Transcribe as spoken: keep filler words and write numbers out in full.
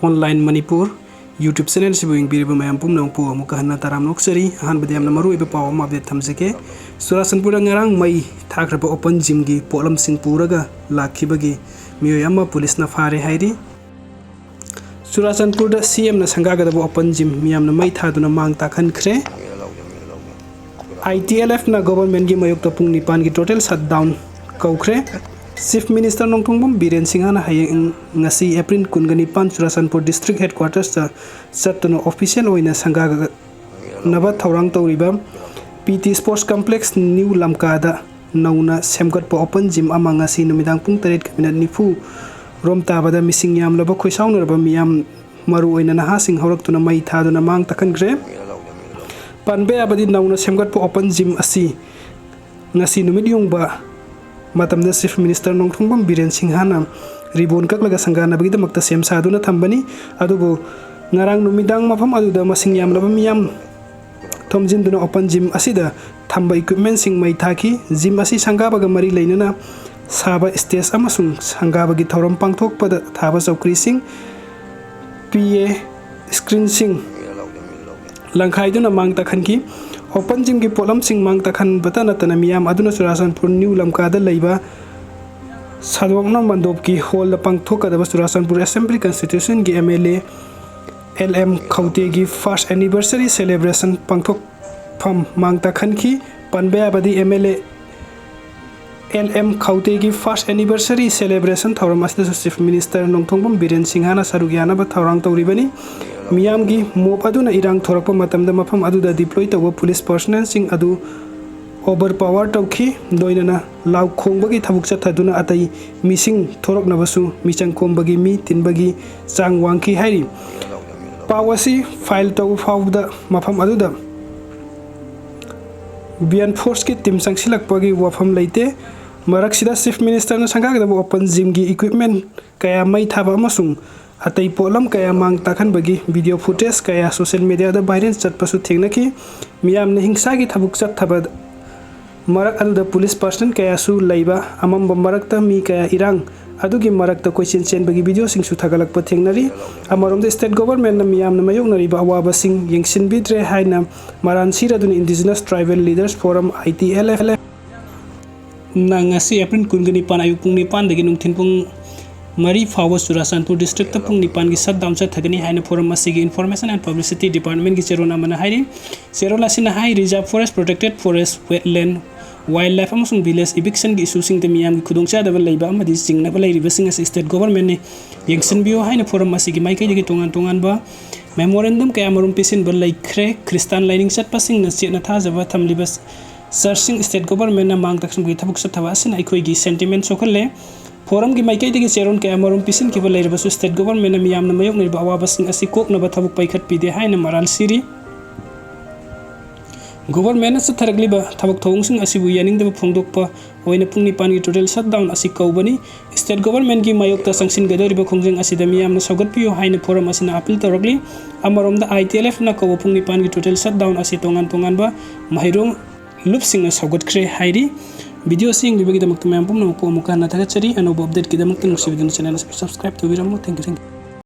Online Manipur YouTube channel ꯁꯤꯕꯨ ꯌꯦꯡꯕꯤꯔꯤꯕ ꯃꯌꯥꯝ ꯄꯨꯝꯅꯃꯛꯄꯨ ꯑꯃꯨꯛꯀ ꯍꯟꯅ ꯇꯔꯥꯝꯅ ꯑꯣꯛꯆꯔꯤ꯫ ꯑꯍꯥꯟꯕꯗ ꯌꯥꯝꯅ ꯃꯔꯨꯑꯣꯏꯕ ꯄꯥꯎ ꯑꯃ update ꯊꯝꯖꯒꯦ꯫ ꯆꯨꯔꯥꯆꯥꯟꯄꯨꯔꯗ ꯉꯔꯥꯡ ꯃꯩ ꯊꯥꯈ꯭ꯔꯕ open gymꯒꯤ ꯄꯣꯠꯂꯝꯁꯤꯡ ꯄꯨꯔꯒ ꯂꯥꯛꯈꯤꯕꯒꯤ ꯃꯤꯑꯣꯏ ꯑꯃ ꯄꯨꯂꯤꯁꯅ ꯐꯥꯔꯦ ꯍꯥꯏꯔꯤ꯫ ꯆꯨꯔꯥꯆꯥꯟꯄꯨꯔꯗ CMꯅ ꯁꯪꯒꯥꯒꯗꯕ open gym ꯃꯤꯌꯥꯝꯅ ꯃꯩ ꯊꯥꯗꯨꯅ ꯃꯥꯡ ꯇꯥꯛꯍꯟꯈ꯭ꯔꯦ꯫ ITLFꯅ governmentꯀꯤ ꯃꯥꯌꯣꯛꯇ ꯄꯨꯡ ꯅꯤꯄꯥꯟꯒꯤ total shutdown ꯀꯧꯈ꯭ꯔꯦ꯫ Chief Minister ꯅꯣꯡꯊꯣꯡꯕꯝ ꯕꯤꯔꯦꯟ ꯁꯤꯡꯍꯅ ꯍꯌꯦꯡ, ꯉꯁꯤ April ꯀꯨꯟꯒ ꯅꯤꯄꯥꯟ, ꯆꯨꯔꯥꯆꯥꯟꯄꯨꯔ district headquartersꯇ ꯆꯠꯇꯨꯅ official ꯑꯣꯏꯅ ꯁꯪꯒꯥꯅꯕ ꯊꯧꯔꯥꯡ ꯇꯧꯔꯤꯕ PT Sports Complex New ꯂꯝꯀꯥꯗ ꯅꯧꯅ ꯁꯦꯝꯒꯠꯄ open gym ꯑꯃ ꯉꯁꯤ ꯅꯨꯃꯤꯗꯥꯡ ꯄꯨꯡ ꯇꯔꯦꯠꯀ minute ꯅꯤꯐꯨ ꯔꯣꯝ ꯇꯥꯕꯗ ꯃꯤꯁꯤꯡ ꯌꯥꯝꯂꯕ ꯈꯣꯏꯁꯥꯎꯅꯔꯕ ꯃꯤꯌꯥꯝ, ꯃꯔꯨꯑꯣꯏꯅ ꯅꯍꯥꯁꯤꯡ ꯍꯧꯔꯛꯇꯨꯅ ꯃꯩ ꯊꯥꯗꯨꯅ ꯃꯥꯡ ꯇꯥꯛꯍꯟꯈ꯭ꯔꯦ꯫ ꯄꯟꯕ ꯌꯥꯕꯗꯤ, ꯅꯧꯅ ꯁꯦꯝꯒꯠꯄ open gym ꯑꯁꯤ ꯉꯁꯤ ꯅꯨꯃꯤꯠ ꯌꯨꯡꯕ ꯃꯇꯝꯗ Chief Minister ꯅꯣꯡꯊꯣꯡꯕꯝ ꯕꯤꯔꯦꯟ ꯁꯤꯡꯍꯅ ribbon ꯀꯛꯂꯒ ꯁꯪꯒꯥꯅꯕꯒꯤꯗꯃꯛꯇ ꯁꯦꯝ ꯁꯥꯗꯨꯅ ꯊꯝꯕꯅꯤ꯫ ꯑꯗꯨꯕꯨ ꯉꯔꯥꯡ ꯅꯨꯃꯤꯗꯥꯡ ꯃꯐꯝ ꯑꯗꯨꯗ ꯃꯁꯤꯡ ꯌꯥꯝꯂꯕ ꯃꯤꯌꯥꯝ ꯊꯣꯝꯖꯤꯟꯗꯨꯅ open gym ꯑꯁꯤꯗ ꯊꯝꯕ equipmentꯁꯤꯡ ꯃꯩ ꯊꯥꯈꯤ꯫ Gym ꯑꯁꯤ ꯁꯪꯒꯥꯕꯒ ꯃꯔꯤ ꯂꯩꯅꯅ ꯁꯥꯕ stage ꯑꯃꯁꯨꯡ ꯁꯪꯒꯥꯕꯒꯤ ꯊꯧꯔꯝ ꯄꯥꯡꯊꯣꯛꯄꯗ ꯊꯥꯕ ꯆꯧꯀ꯭ꯔꯤꯁꯤꯡ, PA screenꯁꯤꯡ ꯂꯪꯈꯥꯏꯗꯨꯅ ꯃꯥꯡ ꯇꯥꯛꯍꯟꯈꯤ꯫ Open gymꯒꯤ ꯄꯣꯠꯂꯝꯁꯤꯡ ꯃꯥꯡ ꯇꯥꯛꯍꯟꯕꯇ ꯅꯠꯇꯅ ꯃꯤꯌꯥꯝ ꯑꯗꯨꯅ ꯆꯨꯔꯥꯆꯥꯟꯄꯨꯔ New ꯂꯝꯀꯥꯗ ꯂꯩꯕ ꯁꯥꯗꯣꯛꯅ ꯃꯟꯗꯣꯞꯀꯤ hallꯗ ꯄꯥꯡꯊꯣꯛꯀꯗꯕ Churachandpur Assembly Constituencyꯒꯤ MLA LM ꯈꯧꯇꯦꯒꯤ first anniversary celebration ꯄꯥꯡꯊꯣꯛꯐꯝ ꯃꯥꯡ ꯇꯥꯛꯍꯟꯈꯤ꯫ ꯄꯟꯕ ꯌꯥꯕꯗꯤ, MLA LM ꯈꯧꯇꯦꯒꯤ first anniversary celebration ꯊꯧꯔꯝ ꯑꯁꯤꯗꯁꯨ Chief Minister ꯅꯣꯡꯊꯣꯡꯕꯝ ꯕꯤꯔꯦꯟ ꯁꯤꯡꯍꯅ ꯁꯔꯨꯛ ꯌꯥꯅꯕ ꯊꯧꯔꯥꯡ ꯇꯧꯔꯤꯕꯅꯤ꯫ ꯃꯤꯌꯥꯝꯒꯤ mob ꯑꯗꯨꯅ ꯏꯔꯥꯡ ꯊꯣꯔꯛꯄ ꯃꯇꯝꯗ ꯃꯐꯝ ꯑꯗꯨꯗ deploy ꯇꯧꯕ police personnelꯁꯤꯡ ꯑꯗꯨ overpower ꯇꯧꯈꯤ꯫ ꯂꯣꯏꯅꯅ ꯂꯥꯎ ꯈꯣꯡꯕꯒꯤ ꯊꯕꯛ ꯆꯠꯊꯗꯨꯅ ꯑꯇꯩ ꯃꯤꯁꯤꯡ ꯊꯣꯔꯛꯅꯕꯁꯨ ꯃꯤꯆꯪ ꯈꯣꯝꯕꯒꯤ ꯃꯤ ꯇꯤꯟꯕꯒꯤ ꯆꯥꯡ ꯋꯥꯡꯈꯤ ꯍꯥꯏꯔꯤ꯫ ꯄꯥꯎ ꯑꯁꯤ file ꯇꯧꯕ ꯐꯥꯎꯕꯗ ꯃꯐꯝ ꯑꯗꯨꯗ Bian Forceꯀꯤ team ꯆꯪꯁꯤꯜꯂꯛꯄꯒꯤ ꯋꯥꯐꯝ ꯂꯩꯇꯦ꯫ ꯃꯔꯛꯁꯤꯗ Chief Ministerꯅ ꯁꯪꯒꯥꯒꯗꯕ open gymꯒꯤ equipment ꯀꯌꯥ ꯃꯩ ꯊꯥꯕ ꯑꯃꯁꯨꯡ ꯑꯇꯩ ꯄꯣꯠꯂꯝ ꯀꯌꯥ ꯃꯥꯡ ꯇꯥꯛꯍꯟꯕꯒꯤ video footage ꯀꯌꯥ social mediaꯗ viral ꯆꯠꯄꯁꯨ ꯊꯦꯡꯅꯈꯤ꯫ ꯃꯤꯌꯥꯝꯅ ꯍꯤꯡꯁꯥꯒꯤ ꯊꯕꯛ ꯆꯠꯊꯕ ꯃꯔꯛ ꯑꯗꯨꯗ ꯄꯨꯂꯤꯁ ꯄꯥꯔꯁꯅꯦꯜ ꯀꯌꯥꯁꯨ ꯂꯩꯕ, ꯑꯃꯝꯕ ꯃꯔꯛꯇ ꯃꯤ ꯀꯌꯥ ꯏꯔꯥꯡ ꯑꯗꯨꯒꯤ ꯃꯔꯛꯇ ꯀꯣꯏꯆꯦꯟ ꯆꯦꯟꯕꯒꯤ ꯚꯤꯗꯤꯑꯣꯁꯤꯡꯁꯨ ꯊꯥꯒꯠꯂꯛꯄ ꯊꯦꯡꯅꯔꯤ꯫ ꯑꯃꯔꯣꯝꯗ ꯁ꯭ꯇꯦꯠ ꯒꯣꯚꯔꯟꯃꯦꯟꯠꯅ ꯃꯤꯌꯥꯝꯅ ꯃꯥꯌꯣꯛꯅꯔꯤꯕ ꯑꯋꯥꯕꯁꯤꯡ ꯌꯦꯡꯁꯤꯟꯕꯤꯗ꯭ꯔꯦ ꯍꯥꯏꯅ ꯃꯔꯥꯟ ꯁꯤꯔꯗꯨꯅ Indigenous Tribal Leaders Forum, I T L F, ꯅ ꯉꯁꯤ ꯑꯦꯄ꯭ꯔꯤꯜ ꯀꯨꯟꯒ ꯅꯤꯄꯥꯟ ꯑꯌꯨꯛ ꯄꯨꯡ ꯅꯤꯄꯥꯟꯗꯒꯤ ꯅꯨꯡꯊꯤꯜ ꯄꯨꯡ ꯃꯔꯤ ꯐꯥꯎꯕ ꯆꯨꯔꯥꯆꯥꯟꯄꯨꯔ ꯗꯤꯁꯇ꯭ꯔꯤꯛꯇ ꯄꯨꯡ ꯅꯤꯄꯥꯟꯒꯤ ꯁꯠ ꯗꯥꯎꯟ ꯆꯠꯊꯒꯅꯤ ꯍꯥꯏꯅ ꯐꯣꯔꯝ ꯑꯁꯤꯒꯤ ꯏꯟꯐꯣꯔꯃꯦꯁꯟ ꯑꯦꯟ ꯄꯕ꯭ꯂꯤꯁꯤꯇꯤ ꯗꯤꯄꯥꯔꯠꯃꯦꯟꯠꯀꯤ ꯆꯦꯔꯣꯜ ꯑꯃꯅ ꯍꯥꯏꯔꯤ꯫ ꯆꯦꯔꯣꯜ ꯑꯁꯤꯅ ꯍꯥꯏ, reserve forest, protected forest, wetland, wildlife ꯑꯃꯁꯨꯡ ꯚꯤꯂꯦꯖ ꯏꯚꯤꯛꯁꯟꯒꯤ ꯏꯁꯨꯁꯤꯡꯗ ꯃꯤꯌꯥꯝꯒꯤ ꯈꯨꯗꯣꯡꯆꯥꯗꯕ ꯂꯩꯕ ꯑꯃꯗꯤ ꯆꯤꯡꯅꯕ ꯂꯩꯔꯤꯕꯁꯤꯡ ꯑꯁꯤ ꯁ꯭ꯇꯦꯠ ꯒꯣꯚꯔꯟꯃꯦꯟꯠꯅ ꯌꯦꯡꯁꯤꯟꯕꯤꯌꯨ ꯍꯥꯏꯅ ꯐꯣꯔꯝ ꯑꯁꯤꯒꯤ ꯃꯥꯏꯀꯩꯗꯒꯤ ꯇꯣꯉꯥꯟ ꯇꯣꯉꯥꯟꯕ ꯃꯦꯃꯣꯔꯦꯟꯗꯝ ꯀꯌꯥꯃꯔꯨꯝ ꯄꯤꯁꯤꯟꯕ ꯂꯩꯈ꯭ꯔꯦ꯫ ꯈ꯭ꯔꯤꯁꯇꯥꯟ ꯂꯥꯏꯅꯤꯡ ꯆꯠꯄꯁꯤꯡꯅ ꯆꯦꯠꯅ ꯊꯥꯖꯕ ꯊꯝꯂꯤꯕ ꯆꯔꯆꯁꯤꯡ ꯁ꯭ꯇꯦꯠ ꯒꯣꯚꯔꯟꯃꯦꯟꯠꯅ ꯃꯥꯡ ꯇꯥꯛꯁꯤꯟꯕꯒꯤ ꯊꯕꯛ ꯆꯠꯊꯕ ꯑꯁꯤꯅ ꯑꯩꯈꯣꯏꯒꯤ ꯁꯦꯟꯇꯤꯃꯦꯟꯠ ꯁꯣꯛꯍꯜꯂꯦ꯫ ꯐꯣꯔꯝꯒꯤ ꯃꯥꯏꯀꯩꯗꯒꯤ ꯆꯦꯔꯣꯜ ꯀꯌꯥꯃꯔꯨꯝ ꯄꯤꯁꯤꯟꯈꯤꯕ ꯂꯩꯔꯕꯁꯨ ꯁ꯭ꯇꯦꯠ ꯒꯣꯚꯔꯟꯃꯦꯟꯠꯅ ꯃꯤꯌꯥꯝꯅ ꯃꯥꯌꯣꯛꯅꯔꯤꯕ ꯑꯋꯥꯕꯁꯤꯡ ꯑꯁꯤ ꯀꯣꯛꯅꯕ ꯊꯕꯛ ꯄꯥꯏꯈꯠꯄꯤꯗꯦ ꯍꯥꯏꯅ ꯃꯔꯥꯜ ꯁꯤꯔꯤ꯫ ꯒꯣꯚꯔꯟꯃꯦꯟꯠꯅ ꯆꯠꯊꯔꯛꯂꯤꯕ ꯊꯕꯛ ꯊꯧꯑꯣꯡꯁꯤꯡ ꯑꯁꯤꯕꯨ ꯌꯥꯅꯤꯡꯗꯕ ꯐꯣꯡꯗꯣꯛꯄ ꯑꯣꯏꯅ ꯄꯨꯡ ꯅꯤꯄꯥꯟꯒꯤ ꯇꯣꯇꯦꯜ ꯁꯠ ꯗꯥꯎꯟ ꯑꯁꯤ ꯀꯧꯕꯅꯤ꯫ ꯁ꯭ꯇꯦꯠ ꯒꯣꯚꯔꯟꯃꯦꯟꯠꯀꯤ ꯃꯥꯌꯣꯛꯇ ꯆꯪꯁꯤꯟꯒꯗꯧꯔꯤꯕ ꯈꯣꯡꯖꯪ ꯑꯁꯤꯗ ꯃꯤꯌꯥꯝꯅ ꯁꯧꯒꯠꯄꯤꯌꯨ ꯍꯥꯏꯅ ꯐꯣꯔꯝ ꯑꯁꯤꯅ ꯑꯄꯤꯜ ꯇꯧꯔꯛꯂꯤ꯫ ꯑꯃꯔꯣꯝꯗ, I T L F ꯅ ꯀꯧꯕ ꯄꯨꯡ ꯅꯤꯄꯥꯟꯒꯤ ꯇꯣꯇꯦꯜ ꯁꯠ ꯗꯥꯎꯟ ꯑꯁꯤ ꯇꯣꯉꯥꯟ ꯇꯣꯉꯥꯟꯕ ꯃꯍꯩꯔꯣꯏ ꯂꯨꯞꯁꯤꯡꯅ ꯁꯧꯒꯠꯈ꯭ꯔꯦ ꯍꯥꯏꯔꯤ꯫ ꯚꯤꯗꯤꯑꯣ ꯑꯁꯤ ꯌꯦꯡꯕꯤꯕꯒꯤꯗꯃꯛꯇ ꯃꯌꯥꯝ ꯄꯨꯝꯅꯃꯛꯄꯨ ꯑꯃꯨꯛꯀ ꯍꯟꯅ ꯊꯥꯒꯠꯆꯔꯤ꯫ ꯑꯅꯧꯕ ꯑꯞꯗꯦꯠꯀꯤꯗꯃꯛꯇ ꯅꯨꯡꯁꯤꯕꯤꯗꯨꯅ ꯆꯦꯅꯦꯜ ꯑꯁꯤꯕꯨ subscribe ꯇꯧꯕꯤꯔꯝꯃꯨ꯫ Thank you, thank you꯫